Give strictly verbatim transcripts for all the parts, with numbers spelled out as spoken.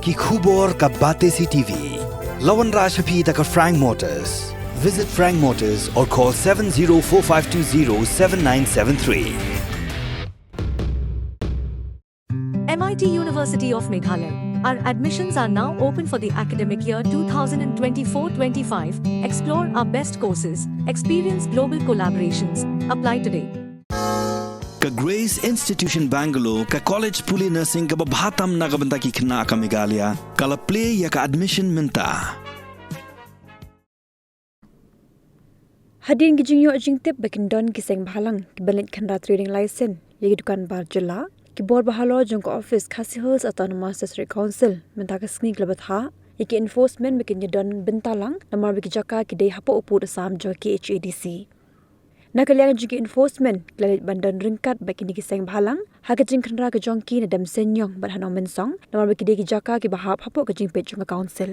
Ki khubor ka Batesi T V. La wanrah sha phi da ka Frank Motors. Visit Frank Motors or call seven zero four five two zero seven nine seven three. M I T University of Meghalaya. Our admissions are now open for the academic year two thousand twenty-four twenty-five. Explore our best courses, experience global collaborations. Apply today. Ka Grace Institution Bangalore, ka college pule nursing kaba bha tam na ka bynta ki khynnah ka Meghalaya, ka la plie ïa ka admission mynta. Hadien ki jingïoh jingtip ba kin don ki seng bhalang kiban leit khynra trading license ïa ki dukan bar jylla, ki bor bahalor jong ka ophis Khasi Hills Autonomous District Council mynta ka sngi ki la bthah ïa ki enforcement ba kin ïadon bynta lang namar ba ki jaka ki dei hapoh u pud Assam jong ka K H A D C. Na ka liang jong ki enforcement ki la leit ban don ryngkat bad kine ki seng bhalang ha ka jingkhynra ka jong ki na Demseiñiong bad ha Nongmynsong namar ba ki dei ki jaka kiba hap hapoh ka jingpeit jong ka council.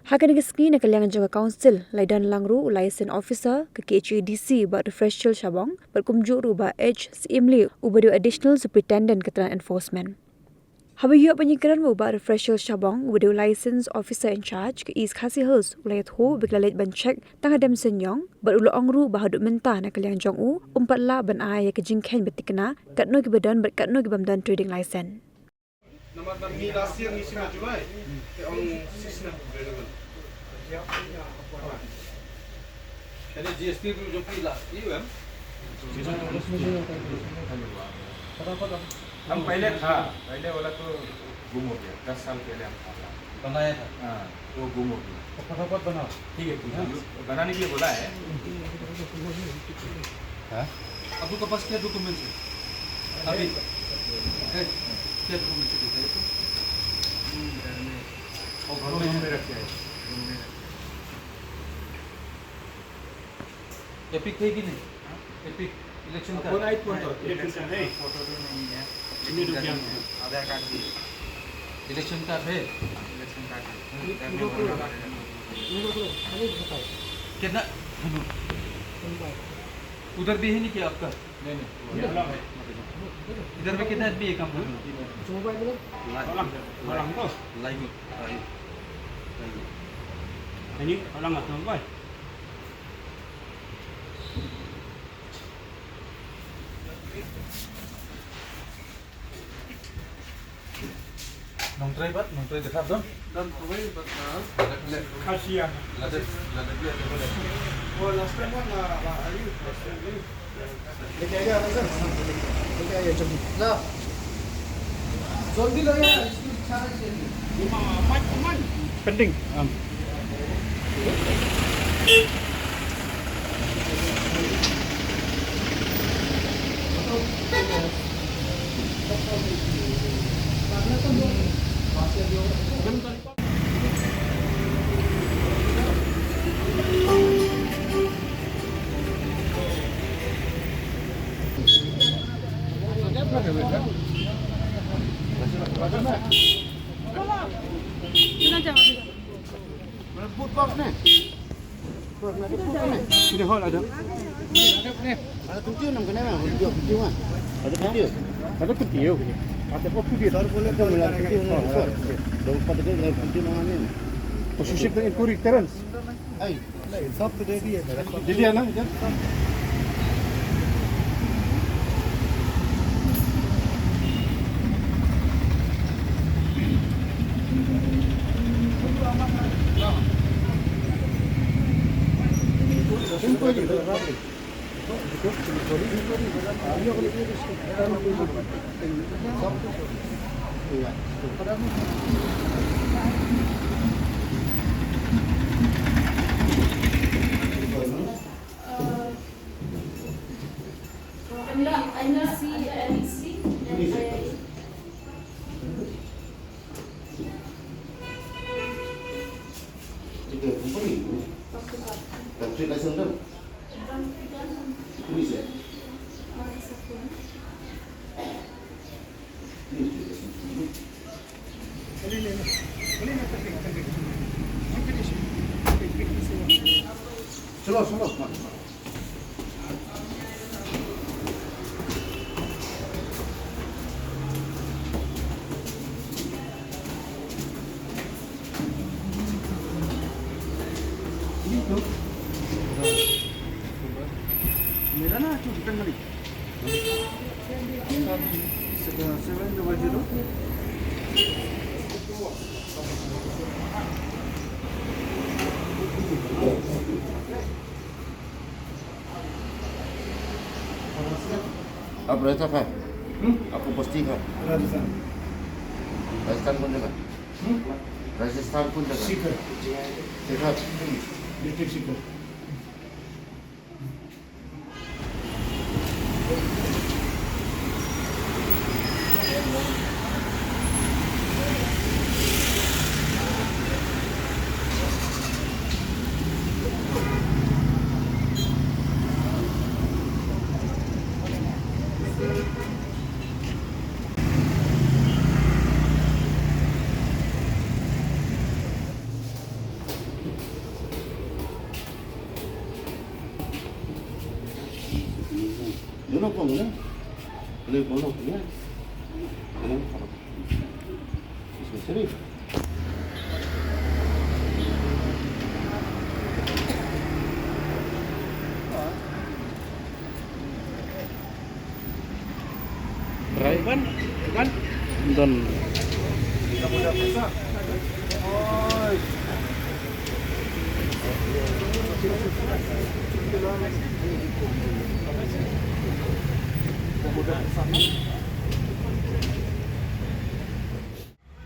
Ha kane ka sngi na ka liang jong ka council la don lang ruh u license officer ka K H A D C Bah Refreshil Shabong bad kumjuh ruh Bah H Syiemlieh uba dei u additional superintendent ka tnat enforcement. Haba ïoh ban ïakren bad u Bah Refreshil Shabong uba dei u license officer in charge ka East Khasi Hills, u la ïathuh ba ki la leit ban check tang ha Demseiñiong bad u la ong ruh ba haduh mynta na ka liang jong u um pat lah ban ai ïa ka jingkheiñ ba thikna katno kiba don bad katno kibym don trading license. Namar ba ngi last year ngi shim ha July. Te ong six na relevant. Kane G S T ruh jong phi la, E U M? हम पहले था, पहले वाला तो गुम हो गया, दस साल पहले हम था। बनाया था। हाँ, वो गुम हो गया। तो फटाफट बनाओ। ठीक है, ठीक है। हाँ। बनाने के लिए बोला है। हाँ? अब उनके पास क्या डॉक्यूमेंट्स है? अभी? है? क्या डॉक्यूमेंट्स है, दिखाइए तो। वो घरों में रखे हैं। एपिक है कि नहीं? एपिक इलेक्शन कार्ड। वो नहीं, कौन तो इलेक्शन नहीं। फोटो तो नहीं है। नहीं, रुक गया। आधार कार्ड भी है। इलेक्शन कार्ड है? इलेक्शन कार्ड है। घर में बोलना पड़ेगा। कितना? उधर भी है नहीं क्या आपका? नहीं, नहीं। इधर में कितना आदमी है काम करने? लाइव। लाइव। लाइव। Ini orang atau apa? Nongtrei bad, nongtrei dekat dong. Dan kawei bad, ah, Khasi ya. Lada, lada dia ada boleh. Oh, last time kan, ah, ah, ayu, last time ayu. Lagi aja, kan? Lagi aja, jom. Lah. Jom dulu ya. Pending. Um. Ini hall ada. Ada pentiu nam kena bang, pentiu, pentiu kan? Ada pentiu. Ada pentiu. Ada apa tu dia? Sir boleh tu, ada pentiu nam, sir. Dong pada dia ada pentiu nam ni. Position tu inquiry clearance. Hai. Sab to dei diye. Diye na, idan. चलो, चलो। Seven double zero. आप रहता कहाँ? हम्म? आपको बस्ती कहाँ? राजस्थान। राजस्थान कौन जगह? हम्म? राजस्थान कौन जगह? सीकर। सीकर। हम्म। डिस्ट्रिक्ट सीकर। Dono kong na. Boleh bono ya. Bono. Sorry. Right. Bukan? Bukan? Don.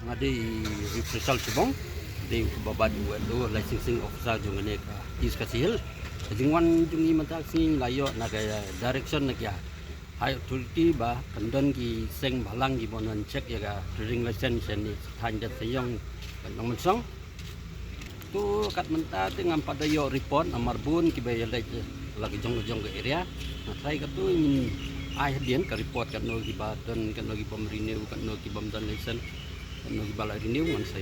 Nga dei i Rifrisal Shibong, dei u kaba bat u, u licensing officer jong kane ka East Khasi Hills. Ka jingwan jong ngi mynta ka sngi la ïoh na ka direction na ka High Authority ba kan don ki seng bhalang ki ban check ïa ka trading license sha ine i thaiñ Demseiñiong ka Nongmynsong. To kat mynta te ngam pat da ïoh report namar bun kiba ïaleit la ka jong ka jong ka area. Nga trai katto ngin ai hadien ka report katno kiba don, katno kibym renew, katno kibym don license, katno kiba la renew ngan sa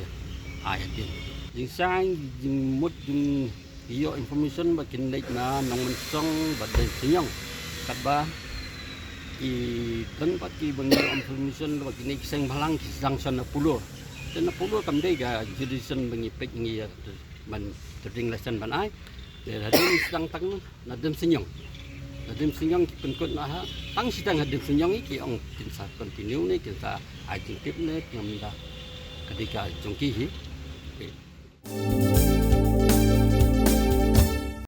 ai hadien. Jingshai jingmut jingïoh information ba kin leit na Nongmynsong bad Demseiñiong. Katba ki don pat kiba ngi ïoh information ba kine ki seng bhalang ki sdang sha na Polo. Te na Polo kam dei ka jurisdiction ba ngi peit ngi ïa ban trading license ban ai. Te hadien ngi sdang tang na Demseiñiong. Na Demseiñiong ki pynkut na ha, tang shi tang ha Demseiñiong ki ong kin sa continue ne kin sa ai jingtip ne, ki ong mynta ka dei ka jong ki hi.